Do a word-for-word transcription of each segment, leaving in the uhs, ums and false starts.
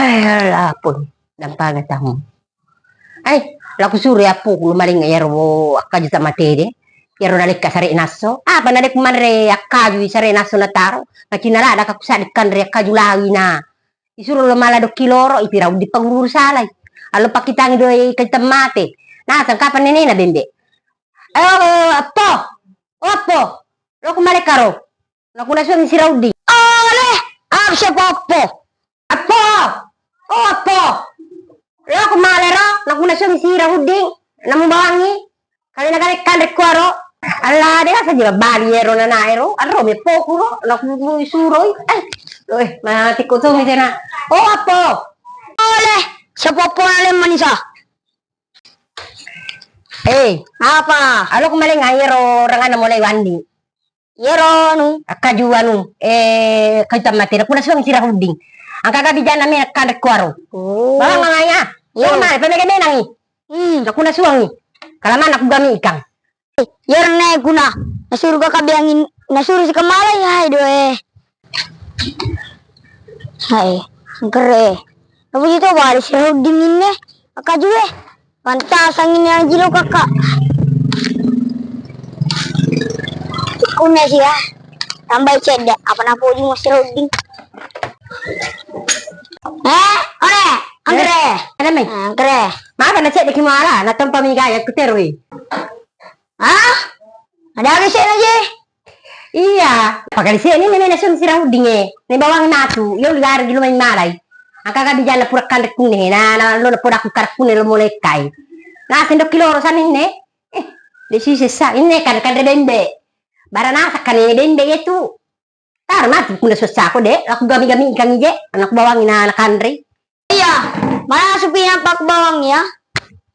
Eh, lapun, dampanga tamu. Eh, laku suro appoku lo maling iyaro akkaju tamate de. Iyaro nalekka sare nasso. Apa nade ku manre akkaju sare nasso nataro. Macinna ladda ka ku saddi kanre akkaju lawina. Isuro lo mala dokki loro, ipirau di paguru salai. Allo pakkitangi doi kaju tamate. Naseng kapang nenena bembe. Eh, appo. Oh, appo. Lo ku male karo. Nakuna suang siraudding. Oleh, apa siapa appo? Appo. Oh, appo. Lo ku male ro, nakuna suang siraudding. Namu bawangi. Kali na kale kanre kuaro. Allah, de' saja bali ero nana ero. Arro me pokuro, naku suroi. Eh, eh, mati ko to mi tena. Oh, appo. Oleh, siapa appo ale manisa? Eh, apa? Alo ku male ngai ero rangana mulai wandi. Iyaro anu, akkaju anu, eh, kaju tamate, nakuna suang siraudding. Engka ga bijana me kanre kuaro. Oh. Bawang mangaya. Iya. Male pemege menangi. Hmm. Nakuna suangi. Kalamanna ku gami ikang. Iyaro ne kuna, nasuru ka kabeangin, nasuru si kamalai, hai doe. Hai, engkere. Apa ji to bali siraudding inne? Akkaju e. Pantasang ini aja lo kakak. Kuna sih ya. Tambai cedde, apa napoji mo siraudding? Eh, ore, angkere. Ada mai? Angkere. Maka na cedde ki muala, na tempa mi gaya kuterui. Ah? Ada apa sih aja? Iya, pakali sini nene nasu siraudding e. Ne bawang matu, yo ligari di lumai malai. Engka ga bijana pura kanre kunne, na, na lo na poda ku kanre kunne lo mulai kai. Na sendok kiloro saninne. Eh, de' si sessa, inne kanre-kanre bembe. Bara nasakka ne bembe ye tu. Tar mati kuna sussa ko de', aku gami-gami ikang ije, anak bawangi na, na kanre. Iya, mana supi nampak bawang ya?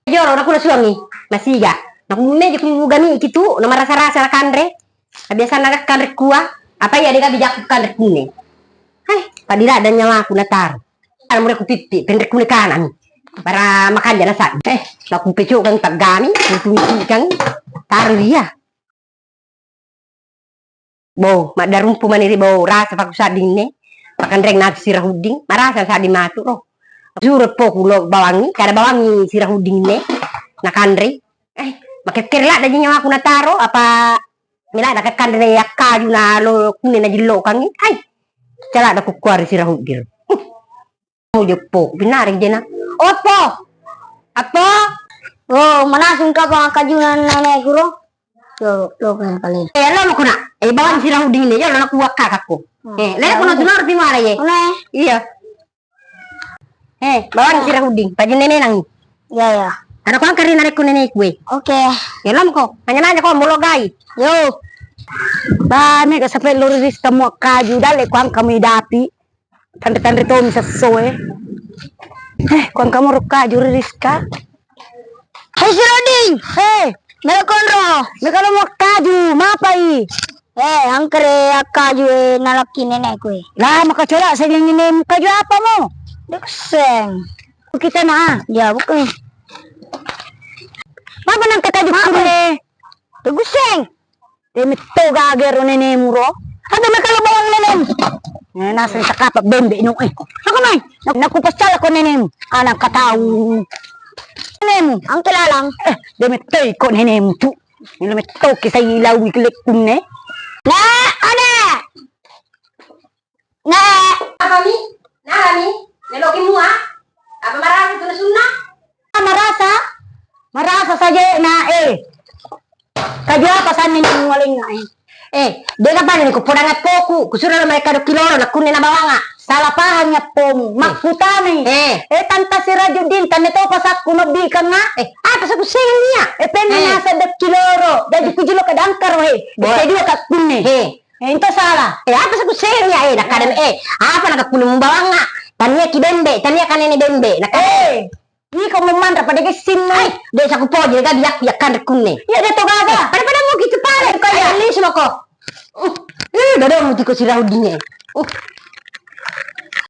Joro, nakuna suangi, masiga. Naku meja ku gami iki tu, na marasa-rasa na kanre. Biasa na kanre kua, apa iya de' ga bijak ku kanre kunne. Hai, padira ada nyawaku na taru. Anu mure ku pippi, penre kune kanami. Bara makanja na sa. Eh, naku pecukang taggami, ku tumitikang, taru iya. Bo, maddarumpu mani ri bo, rasa paku saddinne. Pakanreng natu siraudding, marasa saddi matu ro. Suro poku lo bawangi, kada bawangi sirauddinne. Na kanre. Eh, makekkere ladda ji nyawaku na taro, apa mela na kanre akkaju na lo kunne na jillokangi. Hai. Cala da kukkuari siraudding. Mujeppo, binareng jena. Oppo. Appo. Oh, manasung kapang akkajunan neneku ro. Yo, lo kaya kale. Eh, lo mo kona. Eh, bawang siraudding ne, yo lo nakuwa kakakku. Hmm. Eh, lele kono tunor pi mala ye. Kona. Iya. Eh, bawang siraudding, pajin nene nang. Iya, iya. Ada kuang kari narekku neneku e. Oke. Ya lo mo ko. Nanya-nanya ko molo gai. Yo. Ba, mega sape lori ris kamu akkaju, dalle kuang kamu idapi. Tanre-tanre tomi sesso e. Eh, kuang kamu rukka juri Rizka. Hai Siraudding. Hei, melo konro. Melo konro mo kaju, mapai? Eh, angkere akkaju e nalakki nenekku e. Lah, maka cola saya nginum kaju apa mo? Dekseng. Kita na. Ya, bukan. Apa nang kaju kure? Dekseng. De metto gaga ero nenemu ro. Ada mekalo bawang nenemu. Eh, naseng sakapa bembe no eh. Aku mai. Naku pasala ko nenemu. Anak katau. Nenemu, angke lalang. Eh, de metto iko nenemu tu. Ini metto kisah ilau iklek kunne. Nah, ada. Nah. Apa mi? Nah, mi? Meloki mua? Apa marasa tu nasunna? Marasa? Marasa saja na eh. Kaju apa sanni ni mualenga eh. Eh, de' kapani ku podang appoku, kusuro lo mereka dokki loro nakkunni na bawanga. Salah paham ya appomu. Eh. Makkutani. Eh. Eh, tanta Sirajuddin, tanne to pasakku mabbi kanga. Eh, apa saku sengi ya? Eh, pengen nasa dokki loro. Jadi kujilo kadangkar he. Boy. Kedua kakkunni. Eh. Eh, ento salah. Eh, apa saku seng ya? Eh, nakadami, eh, apa nakakkune mubawanga? Tania ki bembe, tania kanene bembe. Nakadami. Eh, iko mumanra pada gessinna. Ai, de' saku poji, de' gaga biak, biak kanre kunne. Iya, de' to gaga. Eh, pada-pada mu gitu pale. Kaya. Ayo, lisu mako. Uh, eh, dada mu tiko Siraudding e. Uh,